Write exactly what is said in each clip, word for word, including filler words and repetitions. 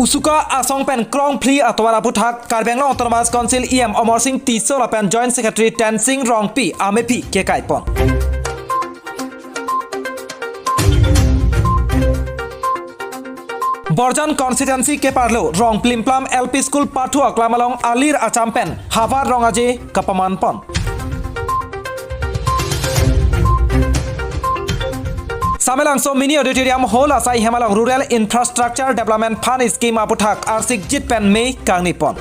Usuka asong pen krongphli atovar aputhak Karbi Anglong Autonomous Council E M Amarsing Tisso lapen Joint Secretary Tensing Rongpi amephi kekai pon. Borjan constituency keparlo Rongplimplam L P School pathu aklam along alir acham pen havar rong aje kapaman pon. Samelangso Mini Auditorium Hall asai hem along Rural Infrastructure Development Fund Scheme aputhak arsikjit pen mei kangni pon.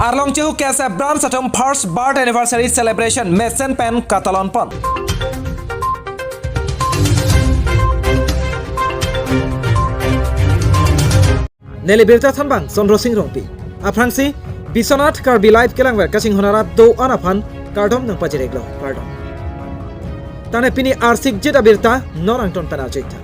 Arlong Chehu K S F Branch atum first birth anniversary celebration mesen pen katalon pon. Neli birta thanbang Chandra Singh Rongpi. Aphrangsi Biswanath Karbi Live kelangver kachinghon arat do-an aphan kardom nangpajirlo, kardom. Tangte pini arsikjit abirta non angton pen arjuitha.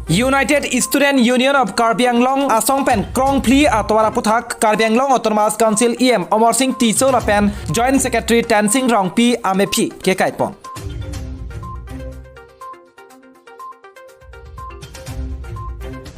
United Student Union of Karbi Anglong asong pen krongphli atovar aputhak Karbi Anglong Autonomous Council E M Amarsing Tisso lapen Joint Secretary Tensing Rongpi amephi kekai pon.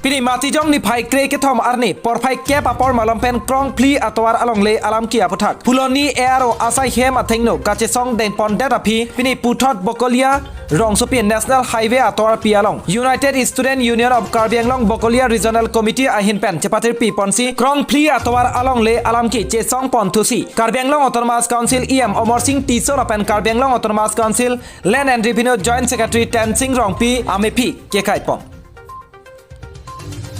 Pini Matijong niphai kre kethom arni porphai kep apor malom pen krongphli atovar alongle alamki aputhak Phuloni A R O asai hem athengno kachesong dengpondet aphi pini puthot Bokolia rongsopi National Highway atovarpi along United Student Union of Karbi Anglong Bokolia Regional Committee ahin pen chepatirpi ponsi krongphli atovar alongle alamki chesong ponthusi Karbi Anglong Autonomous Council E M Amarsing Tisso lapen Karbi Anglong Autonomous Council Land and Revenue Joint Secretary Tensing Rongpi amephi kekai pon.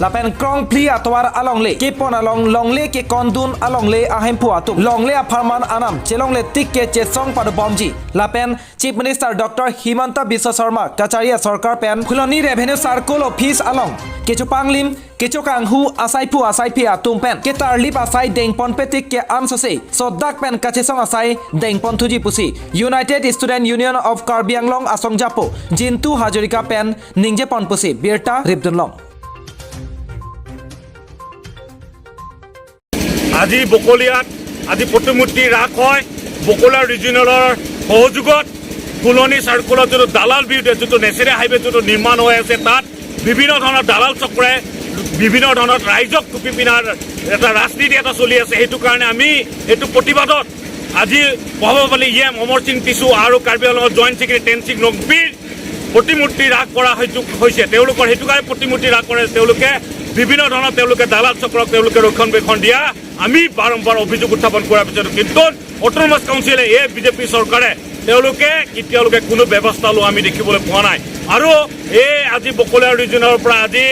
Lapen krongphli atovar alongle kepon along longle kekondun alongle ahemphu atum longle apharman anam chelongle tik ke chesong padobomji lapen Chief Minister Doctor Himanta Biswa Sarma kachari asorkar pen Phuloni Revenue Circle Office along kechopanglim kechokanghu asaiphu asaiphi atum pen ketarlip asai dengponpe tik ke ansose sodak pen kachesong asai dengponthuji pusi United Student Union of Karbi Anglong asongjapo Jintu Hazarika pen ningjepon pusi birta ripdunlong. আজি বকলিয়াত আজি প্ৰতিমূৰ্তি ৰাস হয়। বকলিয়া ৰিজিয়নেলৰ সহযোগত ফুলনি চাৰ্কলত যিটো দালাল বিৰুদ্ধে যিটো নেচনেল হাইৱে যিটো নিৰ্মাণ হৈ আছে, তাত বিভিন্ন ধৰণৰ দালাল চক্ৰই বিভিন্ন ধৰণত ৰাইজক টুপি পিন্ধাৰ এটা ৰাজনীতি এটা চলি আছে। সেইটো কাৰণে আমি এইটো প্ৰতিবাদত আজি প্ৰভাৱশালী ই এম অমৰ সিং টিছু আৰু কাৰ্বি আংলঙৰ জইণ্ট ছেক্ৰেটাৰী টেনচিং ৰংপিৰ প্ৰতিমূৰ্তি ৰাস কৰা হয়তো হৈছে। তেওঁলোকৰ সেইটো কাৰণে প্ৰতিমূৰ্তি ৰাস কৰে। তেওঁলোকে বিভিন্ন ধৰণৰ তেওঁলোকে দালাল চক্ৰক তেওঁলোকে ৰক্ষণাবেক্ষণ দিয়া আমি বাৰম্বাৰ অভিযোগ উত্থাপন কৰাৰ পিছতো কিন্তু অট'নমাছ কাউন্সিলে এই বিজেপি চৰকাৰে তেওঁলোকে কেতিয়ালৈকে কোনো ব্যৱস্থা লোৱা আমি দেখিবলৈ পোৱা নাই। আৰু এই আজি বকলিয়া ৰিজনৰ পৰা আজি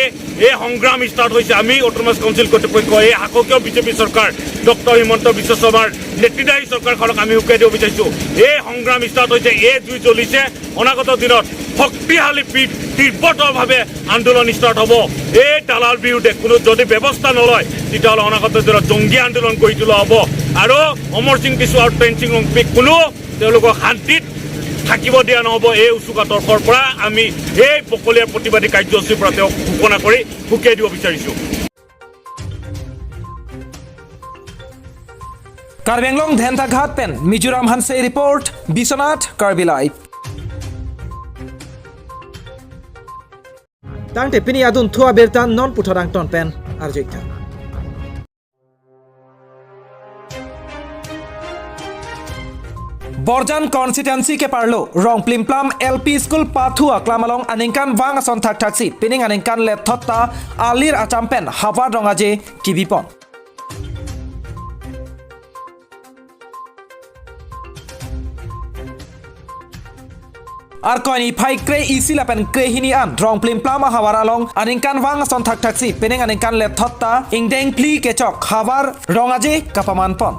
এই সংগ্ৰাম ষ্টাৰ্ট হৈছে। আমি অট'নমাছ কাউন্সিল কৰ্তৃপক্ষ, এই শাসকীয় বিজেপি চৰকাৰ, ডক্টৰ হিমন্ত বিশ্ব শৰ্মাৰ নেতৃত্বাধীন চৰকাৰখনক আমি উকিয়াই দিব বিচাৰিছো। এই সংগ্ৰাম ষ্টাৰ্ট হৈছে, এই জুই জ্বলিছে। অনাগত দিনত শক্তিশালী পি-, তীব্ৰতৰভাৱে আন্দোলন ষ্টাৰ্ট হ'ব। এই দালাল বিৰুদ্ধে কোনো যদি ব্যৱস্থা নলয়, তেতিয়াহ'লে অনাগত দিনত জংগী আন্দোলন গঢ়ি তোলা হ'ব। আৰু অমৰ সিং টিছু আৰু টেনচিং ৰংপিক কোনো তেওঁলোকক শান্তিত থাকিব দিয়া নহ'ব। এই উচুকা তৰ্কৰ পৰা আমি এই বকলিয়াৰ প্ৰতিবাদী কাৰ্যসূচীৰ পৰা তেওঁক ঘোষণা কৰি সকীয়াই দিব বিচাৰিছো। Karbi Anglong Dhentaghat pen Mizoram Hanse report, Biswanath Karbi Live. Tangte pini adunthu abirta non puthot angton pen arjuitha. Borjan constituency keparlo Rongplimplam L P School pathu aklam along aningkanvang ason thakthaksi pining aningkan lethot ta alir acham pen havar rong aje kibipon. Arkoi niphai kre-isi lapen krehini an Rongplimplam ahavar along aningkanvang ason thakthaksi pining aningkan lethot ta ingdeng phli kechok havar rong aje kapamanpon.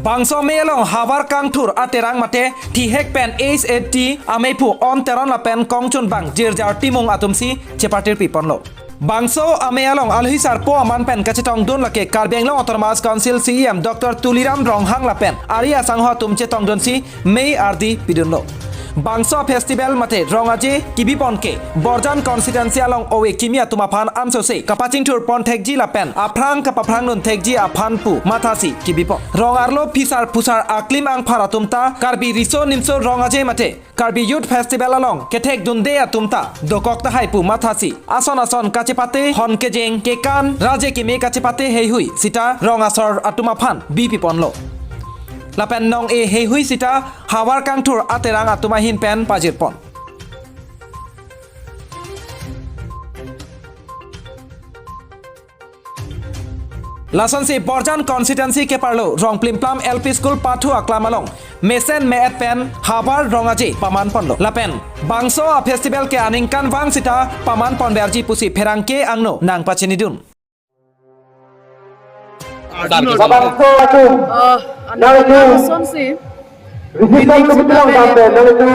Bangso amei along havar kangthur aterang mate thihek pen H A T amei phu On Teron lapen kongchunbang Jirjar Timung atumsi chepatirpiponlo. Bangso amei along alohi sarpo aman pen kachetongdun lake Karbi Anglong Autonomous Council C E M Doctor Tuliram Ronghang lapen ari asangho atum chetongdunsi mei ardi pidunlo. Bangso festival mate rong aje kibipon ke Borjan constituency along ove kimi atum aphan ansose kapachingthur pon thekji lapen aphrang kapaphrang dun thekji aphan pu mathasi kibipon. Rong arlo phisar phusar aklim angphar atum ta Karbi Riso Nimso Rong Aje mate Karbi Youth Festival along kethek dunde atum ta dokok tahai pu mathasi ason ason kachepate, hon kejeng, kekan, raje keme kachepate heihui sita rong asor atum aphan bipi ponlo. Lapen nong-e heihui sita havar kangthur aterang atum ahin pen pajir pon. Lasonsi Borjan constituency keparlo Rongplimplam L P School pathu aklam along mesen me-et pen havar rong aje paman ponlo. Lapen bangso a festival ke aningkanvang sita paman ponverji pusi pherangke angno nangpachinidun. Labangso atum, ah, nang itu, lasonsi, resistance committee along sampai, nang itu,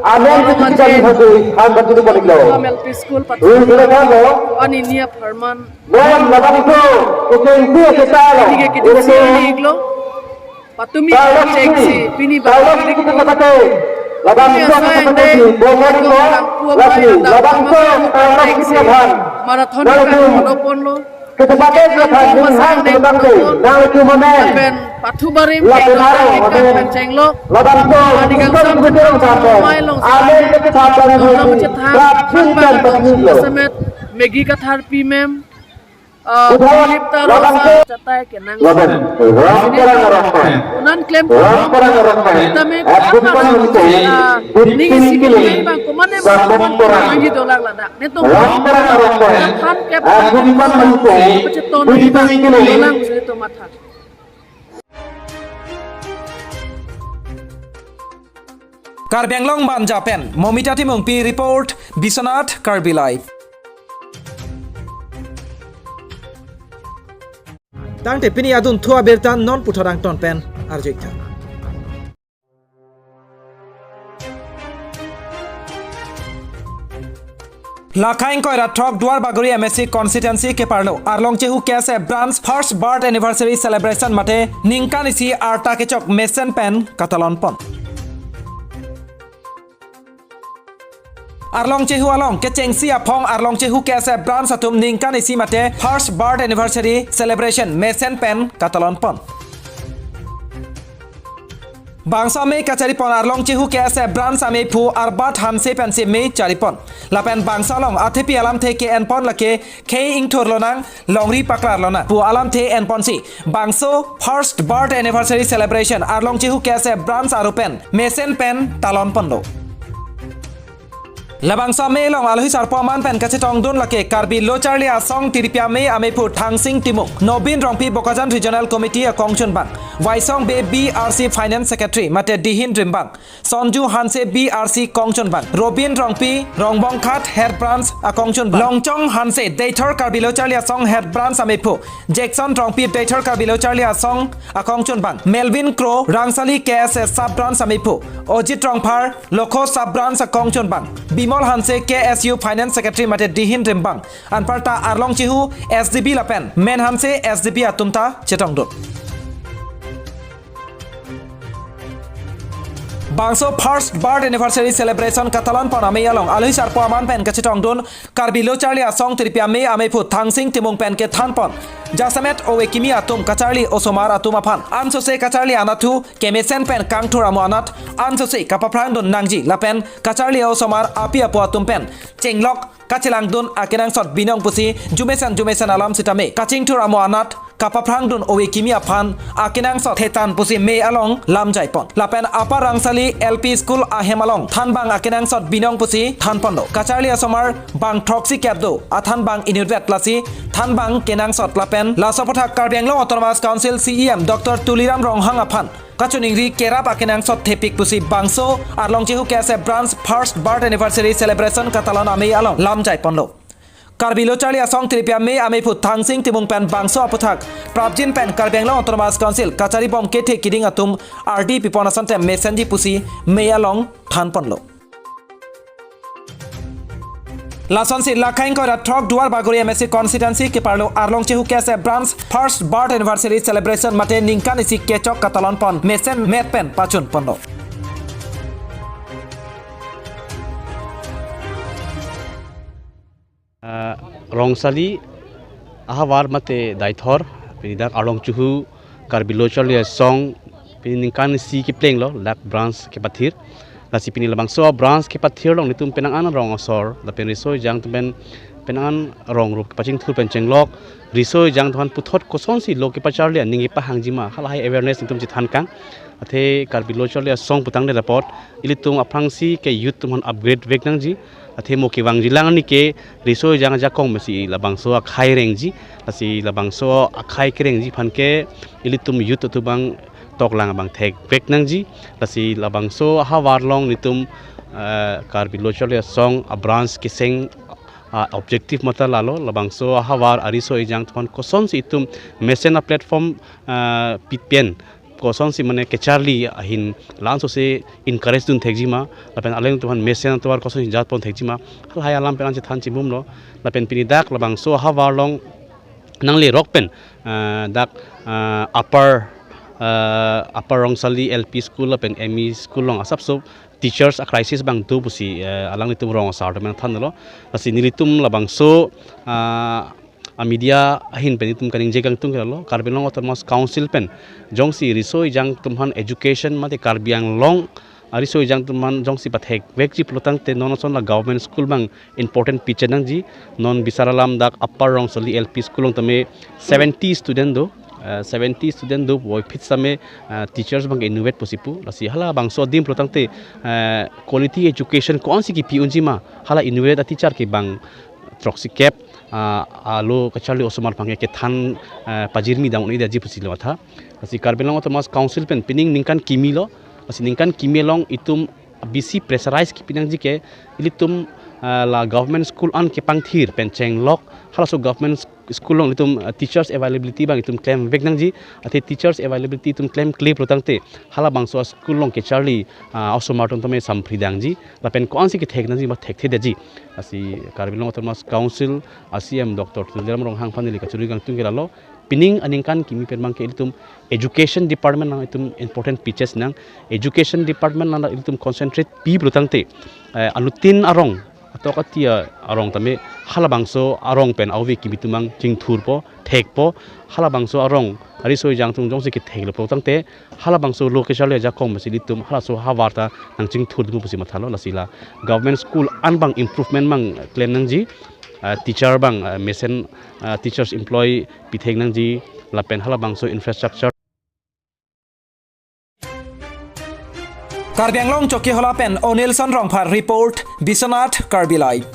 amen, rong aje, kita di satu, han batu di paling lo. L P School pathu, rule sudah kan lo? Ani niya perman. Non labangso, kechengsi kita lo. Ini ke kita, ini ke sini lo. Patumi, kalau chengsi, pini kalau bang kita kata, labangso, pini kita asai kata, ende, bongan lo, orang tua lagi, bayar labangso, datang kalau chengsi kita kan. Marathon, nang itu, kan, walaupun lo. Kita pakai dia kan, ini hang kita pakai, nang itu mana? Pen pathu barim, lapen ke arong, kan, amen, pen chenglo. Labangso, ani kan kita sam betul kan, mai long, amen, kita tak tahu, long, long, cethan, bang, bang, bang, bang, semet, Maggie Kathar P M, ah, udah, Philip Taro, labangso, sa, catai kenang. Lapen, rong perang rong perang. Unan klem rong perang rong perang. Kita me, at apa bukan rong, untuk, ah, ning isi kini, kini, bang, komanne, bang, komanne, bang, dolang ladak. Netum. Rong perang rong perang. Than kep. Aku di mana itu? Pecheton. Begitu ini. Dolang, netum matha. Karbi Anglong Banja pen Momita Timungpi report, Biswanath Karbi Live. Tangte pini adunthu abirta non puthot angton pen arju-ik tha. Lakhai ingkoi ra throk Duarbagori M A C constituency keparlo Arlong Chehu K S A branch first birth anniversary celebration mate ningkan isi arta kechok mesen pen katalon pon. Arlong Chehu along kechengsi aphong Arlong Chehu K S A branch atum ningkan isi mate first birth anniversary celebration mesen pen katalon pon. Bangso amei kachari pon Arlong Chehu K S A branch ameiphu Arbat Hanse pensi mei chari pon. Lapen bangso along athepi alamthe ke-en pon lake khei ingthur lonang, longri paklar lonang pu alamthe en ponsi bangso first birth anniversary celebration Arlong Chehu K S A branch aru pen mesen pen talon ponlo. Labangso amei along alohi sarpo aman pen kachetongdun lake Karbi Lo Charli Asong Tiripi Amei ameiphu Thangsing Timung, Nobin Rongpi Bokajan Regional Committee akongchunbang, Waisong Bey B R C Finance Secretary mate Dihin Rimbang, Sonju Hanse B R C kongchunbang, Robin Rongpi Rongbongkhat Head Branch akongchunbang, Longchong Hanse Deithor Karbi Lo Charli Asong Head Branch ameiphu, Jackson Rongpi Deithor Karbi Lo Charli Asong akongchunbang, Melvin Kro Rangsali K S A Sub Branch ameiphu, Ojit Rongphar Lokho Sub Branch akongchunbang, Bimol Hanse K S U Finance Secretary mate Dihin Rimbang, anparta Arlong Chehu S D B lapen Men Hanse S D B atum ta chetongdun. Bangso first birth anniversary celebration katalon pon amei along alohi sarpo aman pen kachetongdun Karbi Lo Charli Asong Tiripi Amei ameiphu Thangsing Timung pen kethan pon. Jasemet ove kimi atum kacharli osomar atum aphan ansose kacharli anatthu kemesen pen kangthur amo anat ansose kapaphrang dun nangji lapen kacharli osomar api apo atum pen chenglok kachelangdun akenangsot binong pusi jumesen jumesen alam sitame kachingthur amo anat kapaphrang dun ove kimi aphan akenangsot thetan pusi mei along lamjai pon. Lapen Upper Rangsali L P School ahem along thanbang akenangsot binong pusi than ponlo. Kacharli osomar bang throksi kep do, athanbang inutvet lasi thanbang kenangsot lapen laso aputhak Karbi Anglong Autonomous Council C E M Doctor Tuliram Ronghang aphan kachiningri kerap akenangsot thepik pusi bangso Arlong Chehu K S A Branch First Birth Anniversary Celebration katalon amei along lamjai ponlo. Karbi Lo Charli Asong Tiripi Amei ameiphu Thangsing Timung pen bangso aputhak prapjin pen Karbi Anglong Autonomous Council kachari bom kethe kiding atum ardi pipon asonte mesenji pusi mei along than ponlo. Lasonsi lakhai ingkoi ra throk Duarbagori M A C constituency keparlo Arlong Chehu K S A Branch First Birth Anniversary Celebration mate ningkan isi kechok katalon pon mesen met pen pachun ponlo. Ah, Rongsali ahavar mate Deithor, pini dak Arlong Chuhu Karbi Lo Charli Asong, pini ningkan isi kepleng lo, dak branch kepathir. Lasi pini labangso branch kepathir along nelitum penang an rong asor lapen riso ejang atum pen penang an rong rup kepachingthur pen chenglok, riso ejang atum aphan puthot kosonsi lo kepacharli aning kepahangji ma, halahai awareness nelitum chethan kang. Athe Karbi Lo Charli Asong putangdet apot ilitum aphrangsi ke youth atum aphan upgrade vek nangji. Athe mo kevangjilang arni ke riso ejang ajakong mesi labangso akhai rengji. Lasi labangso akhai kerengji aphan ke ilitum youth atum abang toklang abang thekvek nangji. Lasi labangso ahavar along nelitum, eh, Karbi Lo Charli Asong abranch keseng, ah, objective mate lalo, labangso ahavar ariso ejang atum aphan kosonsi itum mesen aplatform, ah, pit pen kosonsi mane kecharli ahin la-an sose encourage dun thekji ma, lapen alangtum aphan mesen atovar kosonsi jatpon thekji ma, halahai alam pen an chethan chimum lo. Lapen pini dak labangso ahavar along nanglerok pen, ah, dak, ah, upper, ah, upper Rongsali L P school lapen M E school along asapso teachers a crisis abang do pusi, eh, alanglitum rong asar atum nangthanlo. Lasi nelitum labangso, ah, a media ahin pen itum kaningje kangtung ke lalo, Karbi Anglong Autonomous Council pen jongsi riso ejang atum aphan education mate Karbi Anglong ariso ejang atum aphan jongsi pathekvekji pulotangte non ason la government school abang important pichet nangji. Non bisar alam dak upper Rongsali L P school along tame seventy student do, eh, seventy student do, puvoiphit same, eh, teachers abang inutvet pusi pu. Lasi halabangso adim pulotangte, eh, quality education ko-ansi kepi unji ma, hala inutvet a teacher ke bang throksi kep, ah, alo kacharli osomar abang ke kethan, eh, pajirmi dam un-e detji pusi lo atha. Lasi Karbi Anglong Autonomous Council pen pining ningkan kimi lo. Lasi ningkan kimi along itum bisi pressurize kepi nangji ke ilitum, ah, la government school an kepangthir pen chenglok, halaso government sk-, school along itum, ah, teachers availability abang itum klemvek nangji. Athe teachers availability itum klemkle pulotangte halabangso school along kecharli, ah, osomar atum tame sampri dangji. Lapen ko-ansi kethek nangji ma thekthedetji. Lasi Karbi Anglong Autonomous Council a C E M Doctor Tuliram Ronghang aphan neli kachuri kangtung ke lalo, pining aningkan kimi pen abang ke ilitum education department along itum important pichet nang, education department along itum concentrate pi pulotangte, eh, anuttin arong, atok ati arong tame halabangso arong pen ave kimi atum abang chingthurpo, thekpo, halabangso arong ariso ejang atum jongsi ketheklo pulotangte halabangso lo kecharli ajakong mesi ilitum halaso ahavar ta nangchingthurdun pusi mathalo. Lasi la government school an abang improvement abang klem nangji, ah, teacher abang, ah, mesen, ah, teachers employ pithek nangji, lapen halabangso infrastructure. Karbi Anglong Chokihola pen Onilson Rongphar report, Biswanath Karbi Live.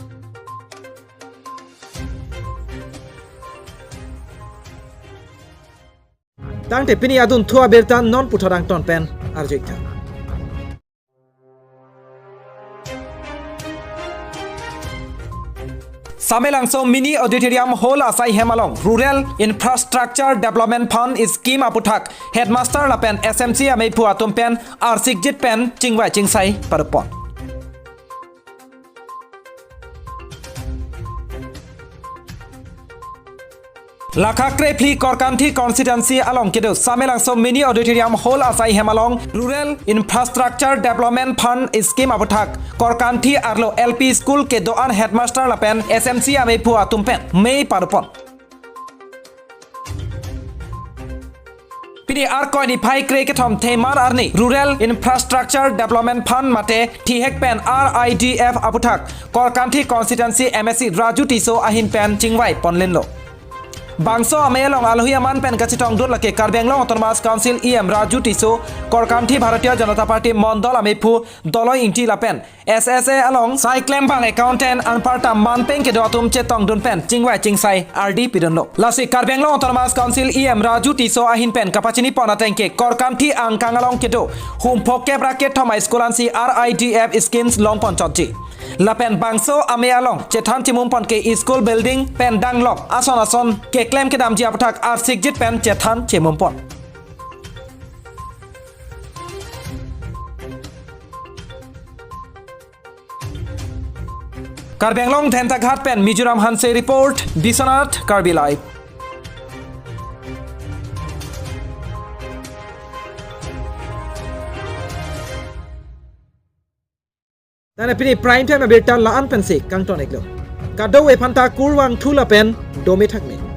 Tangte pini adunthu abirta non puthot angton pen arju-ik tha. Samelangso Mini Auditorium Hall asai hem along Rural Infrastructure Development Fund Scheme aputhak Headmaster lapen S M C amei aphu atum pen arsikjit pen chingvai chingsai parupon. Lakha krephli Korkanthi constituency along kedo Samelangso Mini Auditorium Hall asai hem along Rural Infrastructure Development Fund Scheme aputhak Korkanthi arlo L P school kedo-an headmaster lapen S M C amei aphu atum pen mei parupon. Pini Arkoi niphai kre kethom Themar arni Rural Infrastructure Development Fund mate thihek pen R I D F aputhak Korkanthi constituency M A C Raju Tisso ahin pen chingvai ponlinlo. Bangso amei along alohi aman pen kachetongdun lake Karbi Anglong Autonomous Council E M Raju Tisso, Korkanthi Bharatiya Janata Party Mondol amei aphu Doloi Ingti lapen S S A along saiklem abang accountant anparta manpeng kedo atum chetongdun pen chingvai chingsai ardi pidunlo. Lasi Karbi Anglong Autonomous Council E M Raju Tisso ahin pen kapachini pon ateng ke Korkanthi angkang along kedo hum phokep ra kethom a school ansi R I D F schemes longpon chotji. Lapen bangso amei along chethan chimum pon ke school building pen danglok ason ason keklem kedamji aputhak arsikjit pen chethan chimum pon. Karbi Anglong Dentaghat pen Mizoram Hanse report, Biswanath Karbi Live. Tangte pini prime time abirta la-an pensi kangton-iklo. Kadokave aphanta kurvangthu lapen dome thakme.